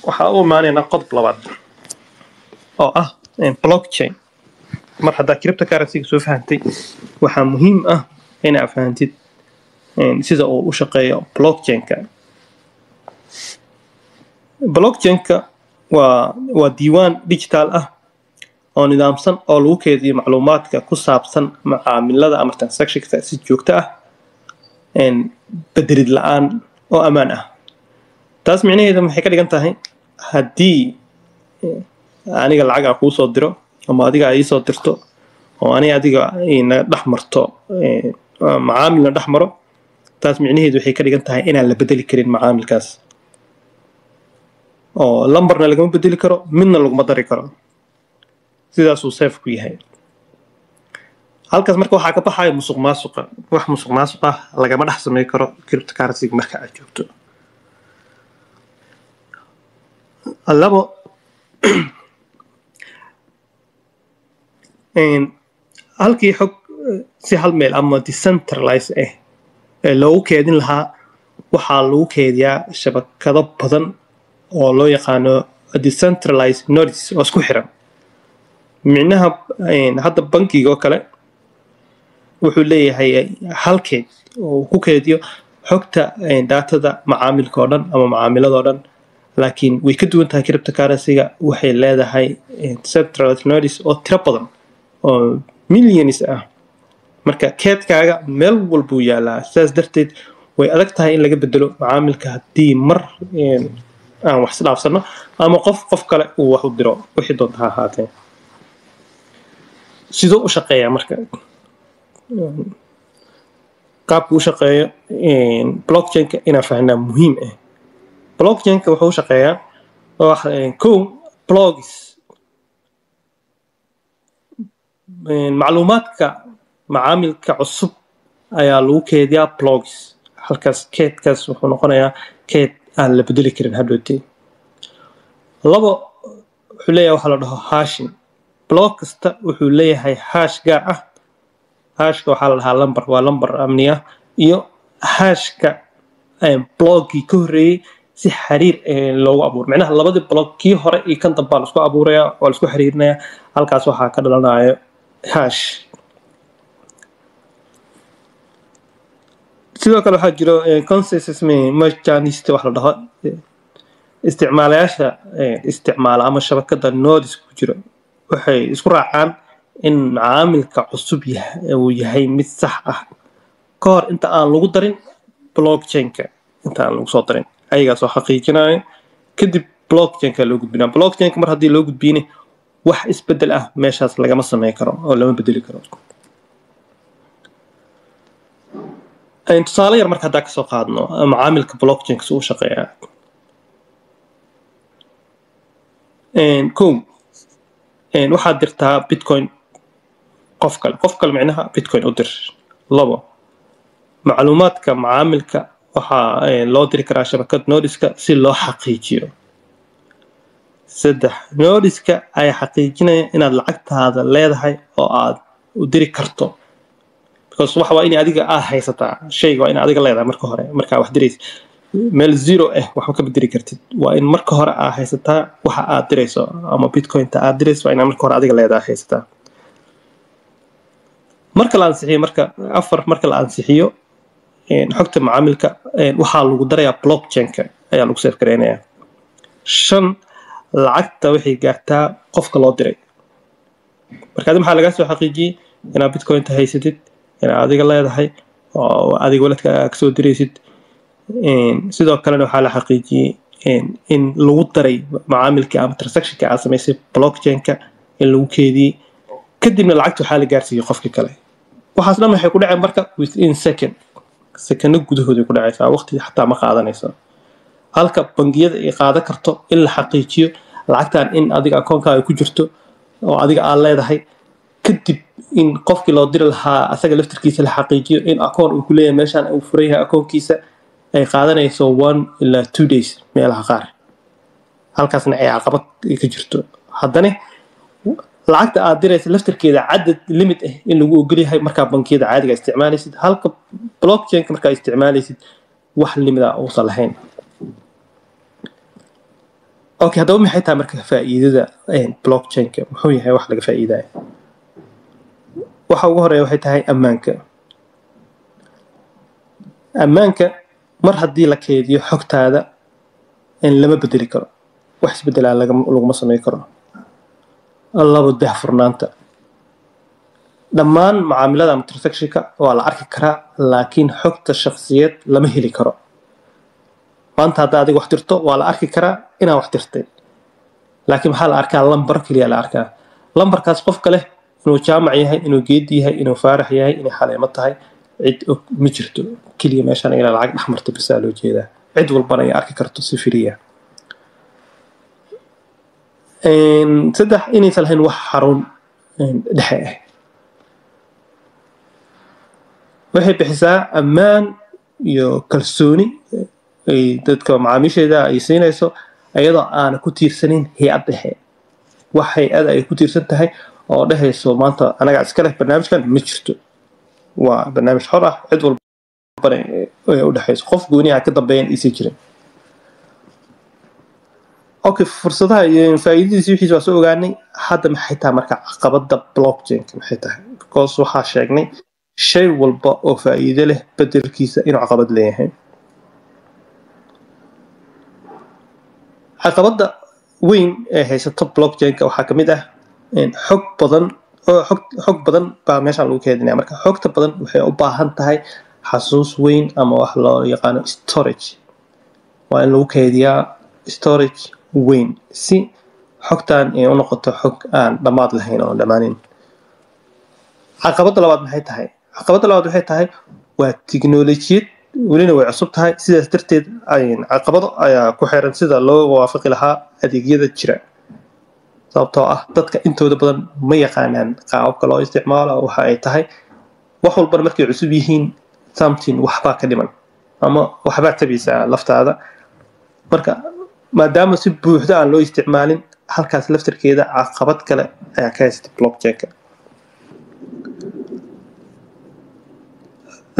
Waxaa u imaanaynaa qodob labaad oo ah blockchain. Mar haddaa cryptocurrency-ga soo fahantay, waxaa muhiim ah inaad fahantid sida uu u shaqeeyo blockchain-ka. Blockchain-ka waa diiwaan digital ah oo nidaamsan oo lagu keydiyo macluumaadka ku saabsan macaamilada ama transactionka si joogto ah, bedelid la-aan oo ammaan ah. Taas micnaheedu maxay ka dhigan tahay? Haddii aniga lacag aan kuu soo diro ama adiga aa iisoo dirto oo ani adiga na dhex marto, macaamil na dhex maro, taas micnaheedu waxay ka dhigan tahay inaan la bedeli karin macaamilkaas, oo lambarna lagama bedeli karo, midna laguma dari karo. Sidaasuu safe ku yahay halkaas. Marka waxaa ka baxaya musuq maasuqa. Wax musuq maasuq ah lagama dhex samey karo cryptocurrency marka aad joogto. Labo, halkii xog si hal meel ama decentralize ah ee loogu keedin lahaa, waxaa lagu keediyaa shabakado badan oo loo yaqaano decentralized nodes oo isku xiran. Micnaha hadda bankiga oo kale wuxuu leeyahay hal keed oo uu ku keediyo xogta daatada macaamilka oo dhan ama macaamiladoo dhan, laakiin way ka duwan tahay cryptocurrency-ga. Waxay leedahay centralized nodes oo tiro badan oo millions ah. Marka keedkaaga meel walbuu yaalaa, sidaas darteed way adag tahay in laga bedelo macaamilka haddii mar aan wax isdhaafsano ama qof qof kale uu wax u diro, wixii doonta ha ahaatee. Sidoo u shaqeeyaa marka? Qaabku u shaqeeyo blockchain-ka inaan fahnaa muhiim ah. Blockchain-ka wuxuu u shaqeeyaa wax kow, blogs. Macluumaadka macaamilka cusub ayaa lagu keediyaa blogs halkaas. Keedkaas wuxuu noqonayaa keed aan la bedeli karin hadhowtee. Labo, wuxuu leeyahay waxa la dhaho hashing. Blog kasta wuxuu leeyahay hash gaar ah. Hashka waxaa la dhahaa lambar, waa lambar amni ah, iyo hashka bloggii ka horreeyey si xiriir loogu abuuro. Micnaha labadii blog, kii hore iyo kan dambaa la isku abuuraya, waa la isku xiriirinaya. Halkaas waxaa ka dhalanayo hash. Sidoo kale waxaa jiro consensus mechanism wax la dhaho. Isticmaalayaasha isticmaala ama shabakada nodes ku jiro waxay isku raacaan in macaamilka cusub uu yahay mid sax ah ka hor inta aan lagu darin blockchain-ka. Inta aan lagu soo darin ayagaa soo xaqiijinayo, kadib blockchain-ka loo gudbinaa. Blockchain-ka mar haddii loo gudbiyne, wax isbedel ah meeshaas lagama sameyn karo oo lama bedeli karo. Tusaale yar marka haddaa kasoo qaadno macaamilka blockchain-ka si uu shaqeeyaa. Kow, waxaad dirtaa bitcoin qof kale, qof kale micnaha bitcoin u dir. Labo, macluumaadka macaamilka waxaa loo diri karaa shabakad nodeska si loo xaqiijiyo. Saddex, nodeska ayaa xaqiijinaya inaad lacagtaada leedahay oo aad u diri karto, because waxa waa in adiga aad haysataa shayga, waa in adiga leedahay marka hore. Markaa wax diraysa meel zero ah waxba kama diri kartid. Waa in marka hore aad haysataa waxa aad dirayso ama bitcointa aad dirayso, waa inaad marka hore adiga leedahay, haysataa. Marka la ansixiyo, marka afar, marka la ansixiyo xogta macaamilka, waxaa lagu darayaa blockchain-ka ayaa lagu save gareynayaa. Shan, lacagta waxay gaartaa qofka loo diray. Marka adi maxaa lagaa soo xaqiijiyey? Inaad bitcointa haysatid, inaad adiga leedahay oo adiga waladka kasoo diraysid. Sidoo kalena waxaa la xaqiijiyey in lagu daray macaamilkii ama transactionka aad samaysay blockchain-ka in lagu keediyey, kadibna lacagta waxaa la gaarsiiyey qofkii kale. Waxaas dhan waxay ku dhaceen marka within second, sekano gudahooday ku dhacaysaa, waqti xataa ma qaadanayso. Halka bangiyada ay qaadan karto in la xaqiijiyo lacagtan in adiga akoonkaaga ku jirto oo adiga aad leedahay, kadib in qofkii loo diri lahaa asaga laftirkiisa la xaqiijiyo in akoon uu ku leeyahay meeshaan uu furan yahay akoonkiisa, ay qaadanayso 1 ilaa 2 days meelaha qaar, halkaasna ay caqabad ka jirto. Haddana lacagta aad diraysa laftirkeeda cadad limit ah in lagu ogol yahay markaa bangiyada caadiga isticmaalaysid, halka blockchain-ka markaa isticmaalaysid wax limit ah uusan lahayn. Okay, haddaba maxay tahay marka faa'iidada blockchain-ka? Muxuu yahay wax laga faa'iidaya? Waxa ugu horeeya waxay tahay ammaanka. Ammaanka, mar haddii la keydiyo xogtaada lama bedeli karo, wax isbedelaa laguma sameyn karo. Labo, daahfurnaanta. Dhammaan macaamilada ama transactionka waa la arki karaa, laakiin xogta shakhsiyeed lama heli karo. Maanta hadda adiga wax dirto, waa la arki karaa inaa wax dirtay, laakiin maxaa la arkaa? Lambar keliya la arkaa. Lambarkaas qofka leh, inuu Jaamac yahay, inuu Geedi yahay, inuu Faarax yahay, inay Xaleemo tahay, cid og ma jirto. Keliya meeshaan inaa lacag dhex marto bisaa loo jeedaa, cid walbana ay arki karto si free ah. Saddex, inaysan lahayn wax xarun dhexe ah. Waxay bixisaa ammaan iyo kalsooni ay dadka macaamiisheeda ay siinayso, iyadoo aana ku tiirsanin hay-ad dhexe. Wax hay-ad ay ku tiirsan tahay oo dhehayso maanta anaga iska leh barnaamijkan ma jirto. Waa barnaamij xor ah, cid walbana ay u dhexayso, qof gooni ah ka dambeeyan aysan jirin. Okay, fursadaha iyo faa'iidadiisi wixiis waa soo ogaanay. Hadda maxay tahay marka caqabadda blockchain-ka? Maxay tahay? Because waxaa sheegnay shay walba oo faa'iido leh bedelkiisa inuu caqabad leeyahay. Caqabadda weyn ee haysato blockchain-ka waxaa kamid ah xog badan oo xog badan baa meeshaan lagu keedinaya. Marka xogta badan waxay u baahan tahay xasuus weyn ama wax loo yaqaano storage. Waa in lagu keydiyaa storage weyn si xogtan ay u noqoto xog aan dhammaad lahayn oo dhammaanin. Caqabadda labaad maxay tahay? Caqabadda labaad waxay tahay waa tiknolojiyad, welina way cusub tahay. Sidaas darteed caqabado ayaa ku xiran sida loo waafaqi lahaa adeegyada jira, sababtoo ah dadka intooda badan ma yaqaanaan qaababka loo isticmaalo. Waxa ay tahay, wax walbana markay cusub yihiin something waxbaa ka dhiman ama waxbaa tabaysaa laftaada. Marka maadaama si buuxda aan loo isticmaalin, halkaas laftarkeeda caqabad kale ayaa ka haysta blockchain-ka.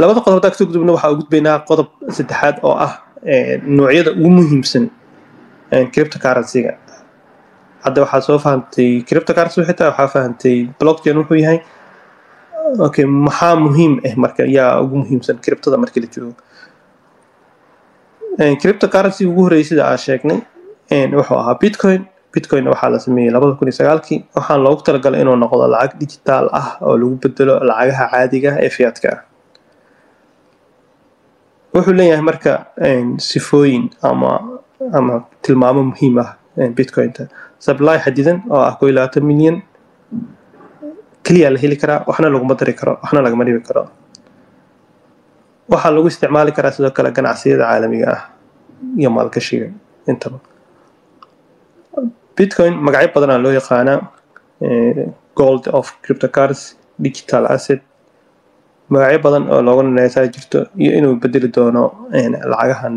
Labada qodob haddaan kasoo gudubno, waxaa u gudbaynaa qodob saddexaad oo ah noocyada ugu muhiimsan cryptocurrency-ga. Hadda waxaa soo fahantay cryptocurrency waxay tahay, waxaa fahantay blockchain wuxuu yahay. Okay, maxaa muhiim ah marka? Yaa ugu muhiimsan cryptada markii la joogo? Cryptocurrency ugu horreeyay, sida aan sheegnay, wuxuu ahaa Bitcoin. Bitcoin waxaa la sameeyey 2009-kii, waxaana loogu talagalay inuu noqdo lacag digital ah oo lagu bedelo lacagaha caadiga ah ee fiat-ka ah. Wuxuu leeyahay marka sifooyin ama tilmaamo muhiim ah Bitcointa: supply xadidan oo ah 21 milyan keliya la heli karaa, waxna laguma dari karo, waxna lagama dhibi karo. Waxaa lagu isticmaali karaa sidoo kale ganacsiyada caalamiga ah iyo maalgashiga intaba. Bitcoin magacyo badanaa loo yaqaanaa: gold of cryptocurrency, digital asset, magacyo badan oo looga naneysaa jirto, iyo inuu bedeli doono lacagahan,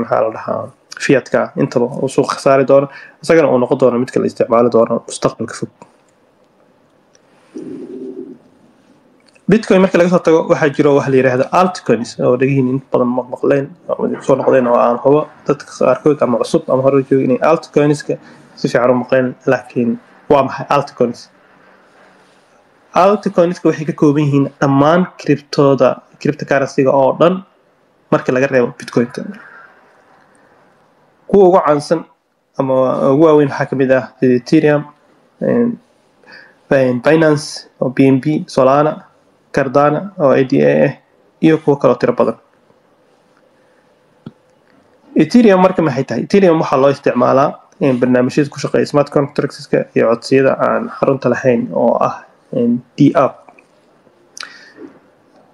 maxaa la dhahaa, fiat-ka intaba uu suuqa saari doono, isagana uu noqon doono midka la isticmaali doono mustaqbalka fog. Bitcoin marka laga soo tago, waxaa jiro waxa la yidhaahdo altcoins oo dhegihiin inta badan maqleen, soo noqdeen, oo aan hubo dadka qaarkood ama cusub ama hore jooga inay altcoinska si fiican u maqleen. Laakiin waa maxay altcoins? Altcoinska waxay ka kooban yihiin dhammaan cryptoda, cryptocurrency-ga oo dhan marka laga reebo Bitcointa. Kuwa ugu caansan ama ugu waaweyn waxaa kamid ah sida Ethereum, Binance oo BNB, Solana, Cardano oo ADA ah, iyo kuwo kaloo tiro badan. Ethereum marka maxay tahay? Ethereum waxaa loo isticmaalaa barnaamijyada ku shaqeeya smart contractska iyo codsiyada aan xarunta lahayn oo ah DApp.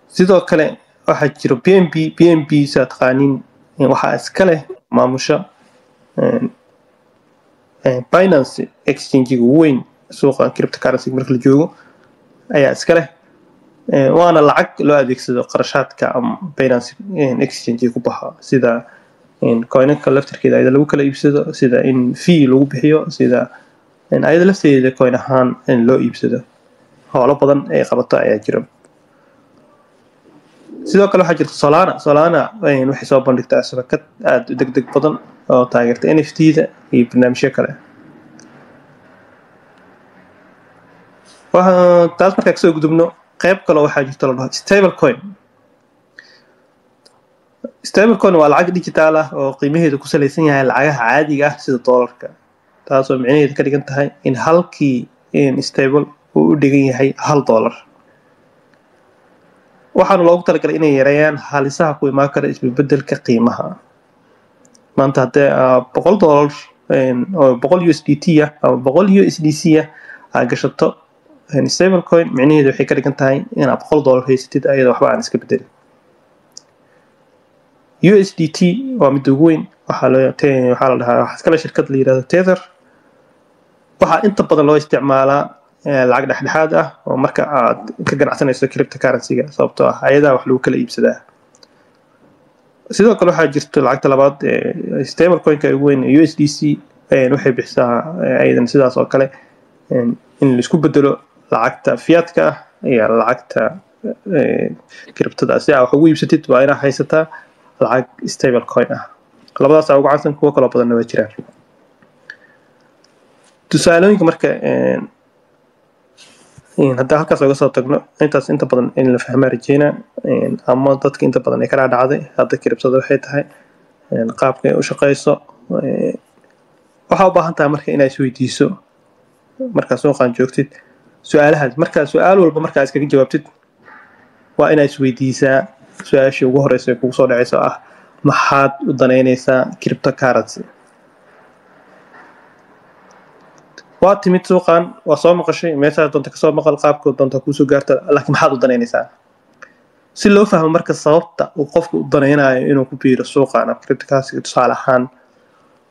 Sidoo kale waxaa jiro BNB. BNB, sidaa taqaaniin, waxaa iska leh maamusha Binance, exchange-ga ugu weyn suuqa cryptocurrency marka la joogo ayaa iska leh, waana lacag loo adeegsado qarashaadka ama Binance exchange ku baxa, sida coinanka laftirkeeda ayada lagu kala iibsado, sida in fee lagu bixiyo, sida ayada lafteeda coin ahaan in loo iibsado. Howlo badan ay qabato ayaa jira. Sidoo kale waxaa jirta Solana. Solana waxay soo bandhigtaa shabakad aada u degdeg badan oo taageerta NFT-da iyo barnaamijyo kale. Taas markaa kasoo gudubno, qayb kaloo waxaa jirta la dhaho stable coin. Stable coin waa lacag digital ah oo qiimaheedu ku salaysan yahay lacagaha caadiga ah sida doolarka, taasoo micnaheedu ka dhigan tahay in halkii stable uu u dhigan yahay $1. Waxaana loogu talagalay inay yareeyaan halisaha ku imaan kara isbebedelka qiimaha. Maanta haddee $100 oo 100 USDT ah ama 100 USDC ah aad gashato stable coin, micnaheedu waxay ka dhigan tahay inaad $100 haysatid ayadoo waxba aan iska bedelin. USDT waa midda ugu weyn. Waxaa loo waxaa la dhahaa waxaa iskale shirkad la yirahdo Tether. Waxaa inta badan loo isticmaalaa lacag dhexdhexaad ah oo marka aad ka ganacsanayso cryptocurrency-ga, sababtoo ah ayadaa wax lagu kala iibsadaa. Sidoo kale waxaa jirto lacagta labaad stable coin-ka ugu weyn, USDC. Waxay bixisaa ayadan sidaas oo kale in laisku bedelo lacagta fiat-ka ah iyo lacagta crypto-da. Si aa wax ugu iibsatid waa inaad haysataa lacag stable coin ah. Labadaas aa ugu caansan, kuwo kaloo badanna waa jiraan. Tusaalooyinka marka haddii halkaas oga soo tagno, intaas inta badan in la fahmaa rajeynaa ama dadka inta badan ay ka dhacdhacday hadda crypto-da waxay tahay, qaabka ay u shaqeyso. Waxaa u baahan tahay marka inaad isweydiiso markaa suuqan joogtid su-aalahaas. Markaa su-aal walba markaa iskaga jawaabtid, waa inaad isweydiisaa su-aashii ugu horeysa ee kugu soo dhaceyso ah: maxaad u danaynaysaa cryptocurrency? Waa timid suuqan, waa soo maqashay, meeshaa doonta kasoo maqal, qaabka doonta kuusoo gaarta, laakiin maxaad u danaynaysaa? Si loo fahmo marka sababta uu qofku u danaynayo inuu ku biiro suuqan ama cryptocurrency, tusaale ahaan,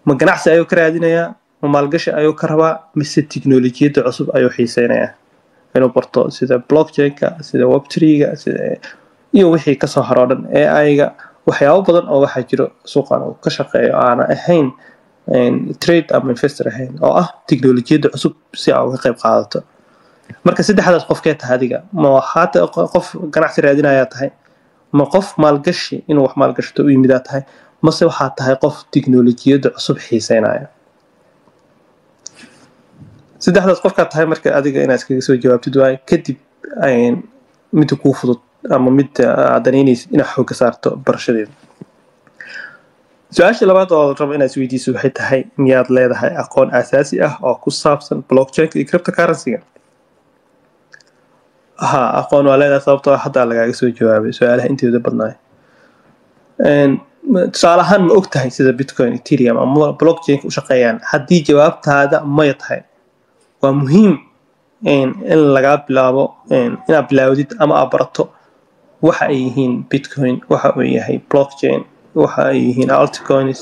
ma ganacsi ayuu ka raadinayaa, ma maalgashi ayuu ka rabaa, mise tiknolojiyadda cusub ayuu xiiseynayaa inuu barto, sida blockchain-ka, sida Web3-ga, sida iyo wixii kasoo haro dhan, AI-ga? Waxyaabo badan oo waxaa jiro suuqan uu ka shaqeeyo aana ahayn trade ama investor ahayn, oo ah tiknolojiyadda cusub si aa uga qayb qaadato. Marka saddexdaas qofkee tahay adiga? Ma waxaa qof ganacsi raadinayaa tahay, ma qof maalgashi inuu wax maalgashato u yimidaa tahay, mase waxaa tahay qof tiknolojiyadda cusub xiiseynaya? Saddexdaas qofkaa tahay marka adiga inaad iskaga soo jawaabtid waaye. Kadib midda kuu fudud ama midda aad danaynaysid inaad xoogga saarto barashadeeda. Su-aasha labaad oo rabo inaad isweydiiso waxay tahay: miyaad leedahay aqoon aasaasi ah oo ku saabsan blockchain iyo cryptocurrency-ga? Ha, aqoon waa leedahay, sababtoo ah haddaa lagaaga soo jawaabay su-aalaha inteeda badnaay. Tusaale ahaan, ma og tahay sida Bitcoin, Ethereum ama blockchain u shaqeeyaan? Haddii jawaabtaada maya tahay, waa muhiim in lagaa bilaabo, inaad bilaawdid ama aad barato waxa ay yihiin Bitcoin, waxa uu yahay blockchain, waxa ay yihiin altcoins,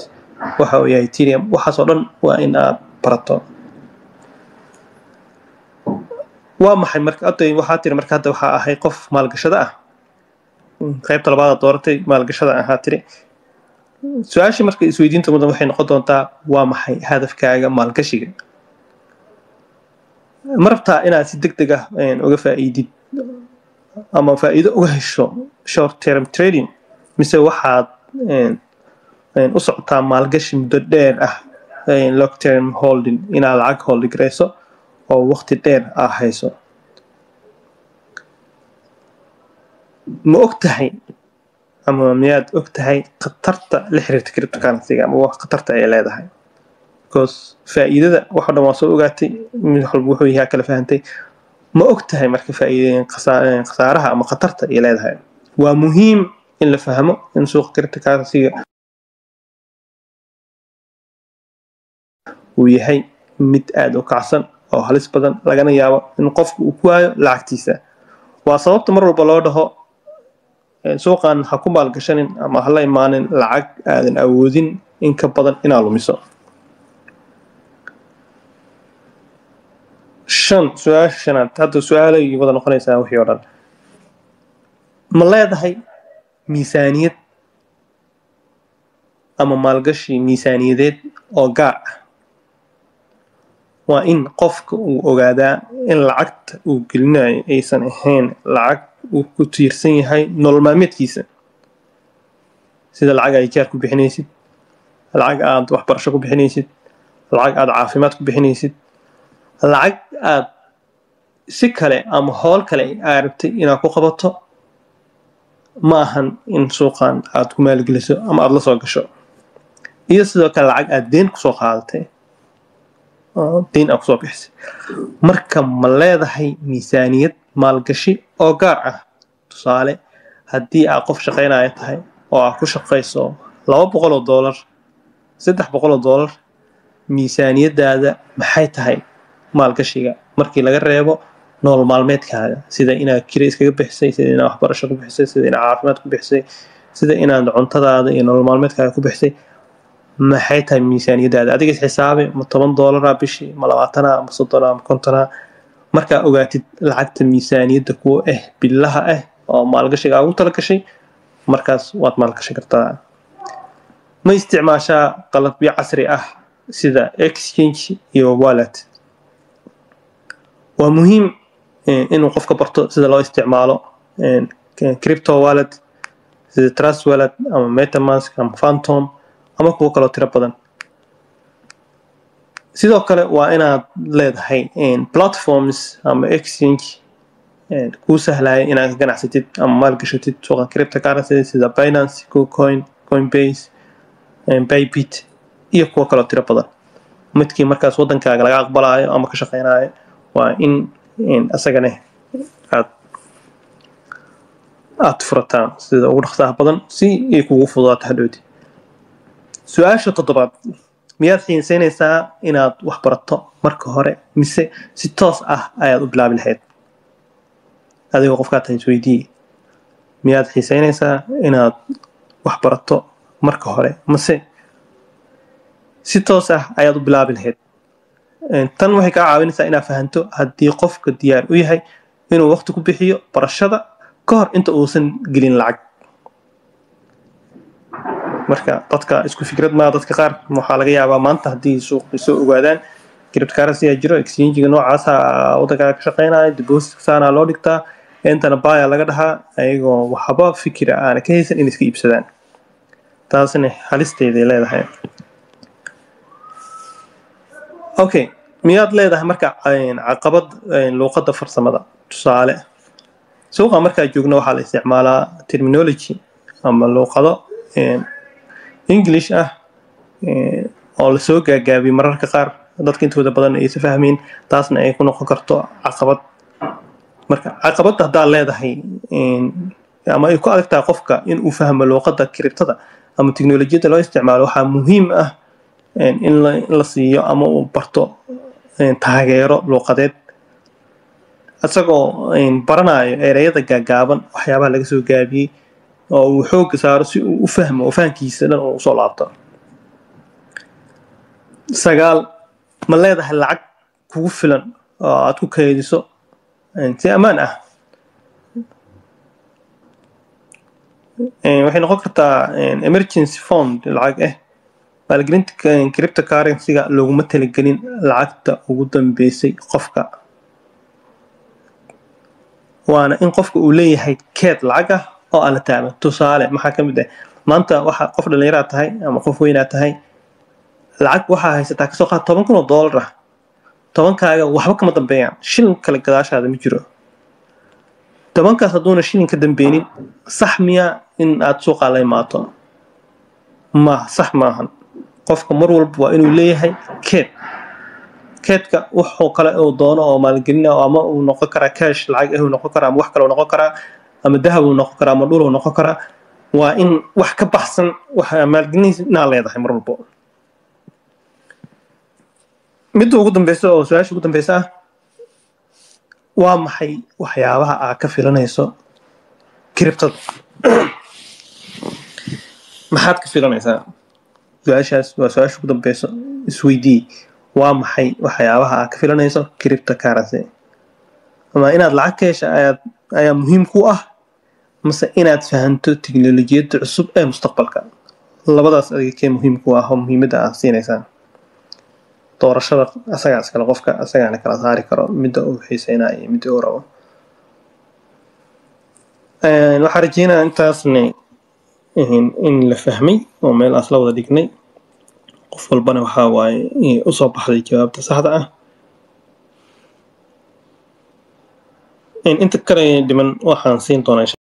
waxa uu yahay Ethereum. Waxaas oo dhan waa in aad barato. Waa maxay marka hadda waxaa tiri? Marka hadda waxaa ahay qof maalgashada ah, qaybta labaad dooratay, maalgashada ahaa tiri. Su-aasha marka isweydiinta mudan waxay noqon doontaa: waa maxay hadafkaaga maalgashiga? Ma rabtaa inaad si deg deg ah uga faa'iidid ama faa'iido uga hesho short term trading, mise waxaad u socotaa maalgashi muddo dheer ah, long term holding, inaad lacag holding gareyso oo waqti dheer aa hayso? Ma og tahay ama miyaad og tahay khatarta la xiriirta cryptocurrency-ga ama wax khatarta ay leedahay? Because faa'iidada wax o dhan waa soo ogaatay, mid walba wuxuu yahay kala fahantay. Ma og tahay marka faa'iidooyin, khasaaraha ama khatarta ay leedahay? Waa muhiim in la fahmo in suuqa cryptocurrency-ga uu yahay mid aada u kacsan oo halis badan, lagana yaabo in qofku uu ku waayo lacagtiisa. Waa sababta mar walba loo dhaho suuqan ha ku maalgashanin ama ha la imaanin lacag aadan awoodin in ka badan inaad lumiso. Shan, su-aasha shanaad, hadda su-aalay wada noqonaysaa wixii oo dhan. Ma leedahay miisaaniyad ama maalgashi miisaaniyadeed oo gaar ah? Waa in qofka uu ogaadaa in lacagta uu gelinayo aysan ahayn lacag uu ku tiirsan yahay nolol maalmeedkiisa, sida lacag ay jaar ku bixinaysid, lacag aad waxbarasho ku bixinaysid, lacag aad caafimaad ku bixinaysid, lacag aad si kale ama howl kale aad rabtay inaad ku qabato, ma ahan in suuqan aad ku maalgeliso ama aad la soo gasho. Iyo sidoo kale lacag aad deen kusoo qaadatay oo deyn aad kusoo bixisay. Marka ma leedahay miisaaniyad maalgashi oo gaar ah? Tusaale, haddii aad qof shaqaynaya tahay oo aad ku shaqayso $200, $300, miisaaniyadaada maxay tahay maalgashiga markii laga reebo nolol maalmeedkaaga, sida inaad kira iskaga bixisay, sida inaad waxbarasho ku bixisay, sida inaad caafimaad ku bixisay, sida inaad cuntadaada iyo nolol maalmeedkaaga ku bixisay? Maxay tahay miisaaniyadaada? Adiga is xisaabi. Ma $10 bishii, ma 20, ma 30, ma 50? Markaa ogaatid lacagta miisaaniyadda kuwa ah billaha ah oo maalgashiga ugu talagashay, markaas waad maalgashi kartaa. Ma isticmaashaa qalabyo casri ah sida exchange iyo wallet? Waa muhiim inuu qofka barto sida loo isticmaalo crypto wallet sida Trust Wallet ama MetaMask ama Phantom ama kuwo kaloo tiro badan. Sidoo kale waa inaad leedahay platforms ama exchange kuu sahlaya inaad ka ganacsatid ama maalgashatid suuqa cryptocurrency, sida Binance, KuCoin, Coinbase, Bybit iyo kuwo kaloo tiro badan. Midkii markaas waddankaaga laga aqbalayo ama ka shaqeynayo waa in isagana aad furataan sida ugu dhaqsaha badan si ay kugu fududaato hadhowti. Su-aasha toddobaad: miyaad xiiseynaysaa inaad wax barato marka hore, mise si toos ah ayaad u bilaabi lahayd? Adigoo qofkaa tahay isweydiiye: miyaad xiiseynaysaa inaad wax barato marka hore, mase si toos ah ayaad u bilaabi lahayd? Tan waxay kaa caawinaysaa inaad fahanto haddii qofka diyaar u yahay inuu waqti ku bixiyo barashada ka hor inta uusan gelin lacag. Marka dadka isku fikrad maa. Dadka qaar waxaa laga yaabaa maanta haddii suuqi soo ogaadaan cryptocurrency aa jiro, exchange-ga noocaasa waddankaaga ka shaqeynaya, deposit saanaa loo dhigtaa, intana baya laga dhahaa, ayagoo waxba fikira aana ka haysan in iska iibsadaan. Taasna halisteeday leedahay. Okay, miyaad leedahay marka caqabad luuqadda farsamada? Tusaale, suuqa markaa joogno waxaa la isticmaalaa terminology ama luuqado English ah oo lasoo gaagaabiyey, mararka qaar dadka intooda badan aysa fahmeyn, taasna ay ku noqon karto caqabad. Marka caqabadda haddaad leedahay ama ay ku adag tahay qofka in uu fahmo luuqadda crypto-da ama teknolojiyadda loo isticmaalo, waxaa muhiim ah in la siiyo ama uu barto taageero luuqadeed, isagoo baranayo ereyada gaagaaban, waxyaabaha laga soo gaabiyey oo uu xoogga saaro si uu u fahmo oo fahankiisa dhan uu usoo laabto. Sagaal, ma leedahay lacag kugu filan oo aad ku kaydiso si ammaan ah? Waxay noqon kartaa emergency fund lacag ah. Maalgelinta cryptocurrency-ga looguma talagelin lacagta ugu dambeysay qofka, waana in qofka uu leeyahay keed lacag ah oo aan la taaban. Tusaale, maxaa ka mid ah? Maanta waxa qof dhallinyaraa tahay ama qof weynaa tahay, lacag waxaa haysataa kasoo qaad $10,000 ah. Tobankaaga waxba kama dambeeyaan, shilin kale gadaashaada ma jiro. Tobankaas hadduuna shilin ka dambeynin, sax miyaa in aad suuqaa la imaato? Ma sax maahan. Qofka mar walba waa inuu leeyahay keed. Keedka wuxuu kale uu doono oo maalgelina, ama uu noqon karaa cash lacag ah uu noqon karaa, ama wax kale uu noqon karaa, ama dahab uu noqon karaa, ama dhul uu noqon karaa. Waa in wax ka baxsan waxa maalgelinaysa inaa leedahay mar walbo. Midda ugu dambeysa oo su-aasha ugu dambeysa ah: waa maxay waxyaabaha aad ka filanayso crypto-da? Maxaad ka filanaysaa? Su-aashaas waa su-aasha ugu dambeyso. Isweydii: waa maxay waxyaabaha aad ka filanayso cryptocurrency? Ama inaad lacag ka hesha ayaa muhiim ku ah, mase inaad fahanto teknolojiyadda cusub ee mustaqbalka? Labadaas adiga kee muhiim ku ah oo muhiimadda aad siinaysaa? Doorashada asagaa iskale qofka, asagaana kala saari karo midda uu xiiseynayo iyo midda uu rabo. Waxaan rajeynayaa intaasna in la fahmay oo meel aas la wada dhignay, qof walbana waxaa waaye usoo baxday jawaabta saxda ah. Inta kale dhiman waxaan siin doonaa insha